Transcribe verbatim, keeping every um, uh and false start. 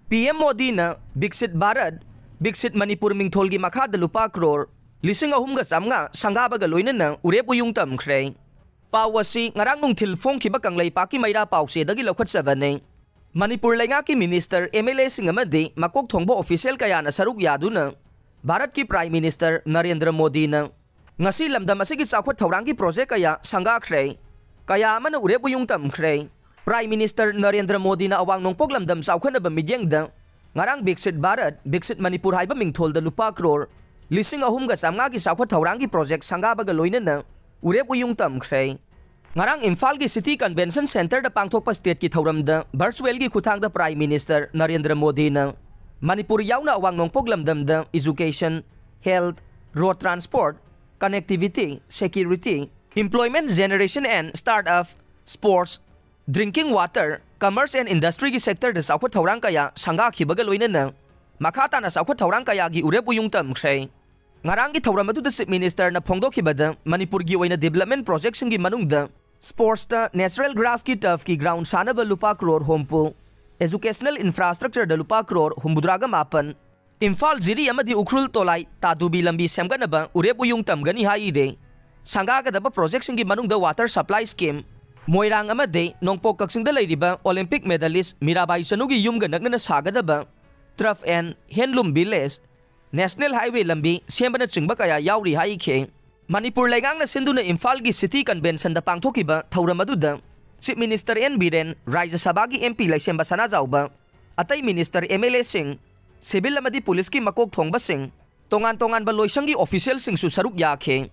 P M ꯃꯣꯗꯤꯅ ꯕꯤꯛꯁꯤꯠ ꯚꯥꯔꯠ, ꯕꯤꯛꯁꯤꯠ ꯃꯅꯤꯄꯨꯔ ꯃꯤꯡꯊꯣꯜꯒꯤ ꯃꯈꯥꯗ ꯂꯨꯄꯥ ꯀ꯭ꯔꯣꯔ ꯂꯤꯁꯤꯡ ꯑꯍꯨꯝꯒ ꯆꯥꯝꯃꯉꯥ ꯁꯪꯒꯥꯕꯒ ꯂꯣꯏꯅꯅ ꯎꯔꯦꯞ ꯎꯌꯨꯡ ꯇꯝꯈ꯭ꯔꯦ꯫ ꯄꯥꯎ ꯑꯁꯤ ꯉꯔꯥꯡ ꯅꯨꯡꯊꯤꯜ ꯐꯣꯡꯈꯤꯕ ꯀꯪꯂꯩꯄꯥꯛꯀꯤ ꯃꯩꯔꯥ ꯄꯥꯎꯆꯦꯗꯒꯤ ꯂꯧꯈꯠꯆꯕꯅꯤ꯫ ꯃꯅꯤꯄꯨꯔ ꯂꯩꯉꯥꯛꯀꯤ ꯃꯤꯅꯤꯁꯇꯔ, ꯑꯦꯝ ꯑꯦꯜ ꯑꯦꯁꯤꯡ ꯑꯃꯗꯤ ꯃꯀꯣꯛ ꯊꯣꯡꯕ ꯑꯣꯐꯤꯁꯤꯌꯦꯜ ꯀꯌꯥꯅ ꯁꯔꯨꯛ ꯌꯥꯗꯨꯅ ꯚꯥꯔꯠꯀꯤ ꯄ꯭ꯔꯥꯏꯝ ꯃꯤꯅꯤꯁꯇꯔ ꯅꯔꯦꯟꯗ꯭ꯔ ꯃꯣꯗꯤꯅ ꯉꯁꯤ ꯂꯝꯗꯝ ꯑꯁꯤꯒꯤ ꯆꯥꯎꯈꯠ ꯊꯧꯔꯥꯡꯒꯤ ꯄ꯭ꯔꯣꯖꯦꯛ ꯀꯌꯥ ꯁꯪꯒꯥꯈ꯭ꯔꯦ, ꯀꯌꯥ ꯑꯃꯅ ꯎꯔꯦꯞ ꯎꯌꯨꯡ ꯇꯝꯈ꯭ꯔꯦ꯫ ꯄ꯭ꯔꯥꯏꯝ ꯃꯤꯅꯤꯁꯇꯔ ꯅꯔꯦꯟꯗ꯭ꯔ ꯃꯣꯗꯤꯅ ꯑꯋꯥꯡ ꯅꯣꯡꯄꯣꯛ ꯂꯝꯗꯝ ꯆꯥꯎꯈꯠꯅꯕ ꯃꯤꯠꯌꯦꯡꯗ ꯉꯔꯥꯡ ꯕꯤꯛꯁꯤꯠ ꯚꯥꯔꯠ, ꯕꯤꯛꯁꯤꯠ ꯃꯅꯤꯄꯨꯔ ꯍꯥꯏꯕ ꯃꯤꯡꯊꯣꯜꯗ ꯂꯨꯄꯥ ꯀ꯭ꯔꯣꯔ ꯂꯤꯁꯤꯡ ꯑꯍꯨꯝꯒ ꯆꯥꯝꯃꯉꯥꯒꯤ ꯆꯥꯎꯈꯠ ꯊꯧꯔꯥꯡꯒꯤ ꯄ꯭ꯔꯣꯖꯦꯛ ꯁꯪꯒꯥꯕꯒ ꯂꯣꯏꯅꯅ ꯎꯔꯦꯞ ꯎꯌꯨꯡ ꯇꯝꯈ꯭ꯔꯦ꯫ ꯉꯔꯥꯡ ꯏꯝꯐꯥꯜꯒꯤ ꯁꯤꯇꯤ ꯀꯟꯚꯦꯟꯁꯟ ꯁꯦꯟꯇꯔꯗ ꯄꯥꯡꯊꯣꯛꯄ ꯁ꯭ꯇꯦꯠꯀꯤ ꯊꯧꯔꯝꯗ ꯚꯔꯆꯨꯋꯦꯜꯒꯤ ꯈꯨꯠꯊꯥꯡꯗ ꯄ꯭ꯔꯥꯏꯝ ꯃꯤꯅꯤꯁꯇꯔ ꯅꯔꯦꯟꯗ꯭ꯔ ꯃꯣꯗꯤꯅ ꯃꯅꯤꯄꯨꯔ ꯌꯥꯎꯅ ꯑꯋꯥꯡ ꯅꯣꯡꯄꯣꯛ ꯂꯝꯗꯝꯗ education, health, road transport, connectivity, security, employment generation and startup, sports, drinking water, commerce and industryꯒꯤ ꯁꯦꯛꯇꯔꯗ ꯆꯥꯎꯈꯠ ꯊꯧꯔꯥꯡ ꯀꯌꯥ ꯁꯪꯒꯥꯈꯤꯕꯒ ꯂꯣꯏꯅꯅ ꯃꯈꯥ ꯇꯥꯅ ꯆꯥꯎꯈꯠ ꯊꯧꯔꯥꯡ ꯀꯌꯥꯒꯤ ꯎꯔꯦꯞ ꯎꯌꯨꯡ ꯇꯝꯈ꯭ꯔꯦ꯫ ꯉꯔꯥꯡꯒꯤ ꯊꯧꯔꯝ ꯑꯗꯨꯗ ꯆꯤꯐ ꯃꯤꯅꯤꯁꯇꯔꯅ ꯐꯣꯡꯗꯣꯛꯈꯤꯕꯗ ꯃꯅꯤꯄꯨꯔꯒꯤ ꯑꯣꯏꯅ ꯗꯤꯕꯂꯞꯃꯦꯟ ꯄ꯭ꯔꯣꯖꯦꯛꯁꯤꯡꯒꯤ ꯃꯅꯨꯡꯗ ꯁ꯭ꯄꯣꯔꯠꯁꯇ ꯅꯦꯆꯔꯦꯜ ꯒ꯭ꯔꯥꯁꯀꯤ ꯇꯔꯐꯀꯤ ꯒ꯭ꯔꯥꯎꯟ ꯁꯥꯅꯕ ꯂꯨꯄꯥ ꯀ꯭ꯔꯣꯔ ꯍꯨꯝꯐꯨ, ꯑꯦꯖꯨꯀꯦꯁꯅꯦꯜ ꯏꯟꯐ꯭ꯔꯥꯁ꯭ꯇ꯭ꯔꯛꯆꯔꯗ ꯂꯨꯄꯥ ꯀ꯭ꯔꯣꯔ ꯍꯨꯝꯐꯨꯇꯔꯥꯒ ꯃꯥꯄꯟ, ꯏꯝꯐꯥꯜ ꯖꯤꯔꯤ ꯑꯃꯗꯤ ꯎꯈ꯭ꯔꯨꯜ ꯇꯣꯂꯥꯏ ꯇꯥꯗꯨꯕꯤ ꯂꯝꯕꯤ ꯁꯦꯝꯒꯠꯅꯕ ꯎꯔꯦꯞ ꯎꯌꯨꯡ ꯇꯝꯒꯅꯤ ꯍꯥꯏꯔꯦ꯫ ꯁꯪꯒꯥꯒꯗꯕ ꯄ꯭ꯔꯣꯖꯦꯛꯁꯤꯡꯒꯤ ꯃꯅꯨꯡꯗ ꯋꯥꯇꯔ ꯁꯄ꯭ꯂꯥꯏ ꯁ꯭ꯀꯤꯝ, ꯃꯣꯏꯔꯥꯡ ꯑꯃꯗꯤ ꯅꯣꯡꯄꯣꯛ ꯀꯛꯆꯤꯡꯗ ꯂꯩꯔꯤꯕ ꯑꯣꯂꯤꯝꯄꯤꯛ ꯃꯦꯗꯥꯂꯤꯁ ꯃꯤꯔꯥꯕꯥꯏ ꯆꯅꯨꯒꯤ ꯌꯨꯝꯒ ꯅꯛꯅꯅ ꯁꯥꯒꯗꯕ ꯇꯔꯐ N Henglum village, national highway ꯂꯝꯕꯤ ꯁꯦꯝꯕꯅꯆꯤꯡꯕ ꯀꯌꯥ ꯌꯥꯎꯔꯤ ꯍꯥꯏꯈꯤ꯫ ꯃꯅꯤꯄꯨꯔ ꯂꯩꯉꯥꯛꯅ ꯁꯤꯟꯗꯨꯅ ꯏꯝꯐꯥꯜꯒꯤ ꯁꯤꯇꯤ ꯀꯟꯚꯦꯟꯁꯟꯗ ꯄꯥꯡꯊꯣꯛꯈꯤꯕ ꯊꯧꯔꯝ ꯑꯗꯨꯗ ꯆꯤꯐ ꯃꯤꯅꯤꯁꯇꯔ ꯑꯦꯟ ꯕꯤꯔꯦꯟ, ꯔꯥꯖ꯭ꯌ ꯁꯚꯥꯒꯤ ꯑꯦꯝ ꯄꯤ ꯂꯩꯁꯦꯝꯕ ꯁꯅꯥꯖꯥꯎꯕ, ꯑꯇꯩ ꯃꯤꯅꯤꯁꯇꯔ, ꯑꯦꯝ ꯑꯦꯜ ꯑꯦꯁꯤꯡ, ꯁꯤꯚꯤꯜ ꯑꯃꯗꯤ ꯄꯨꯂꯤꯁꯀꯤ ꯃꯀꯣꯛ ꯊꯣꯡꯕꯁꯤꯡ, ꯇꯣꯉꯥꯟ ꯇꯣꯉꯥꯟꯕ ꯂꯣꯏꯁꯪꯒꯤ ꯑꯣꯐꯤꯁꯤꯌꯦꯜꯁꯤꯡꯁꯨ ꯁꯔꯨꯛ ꯌꯥꯈꯤ꯫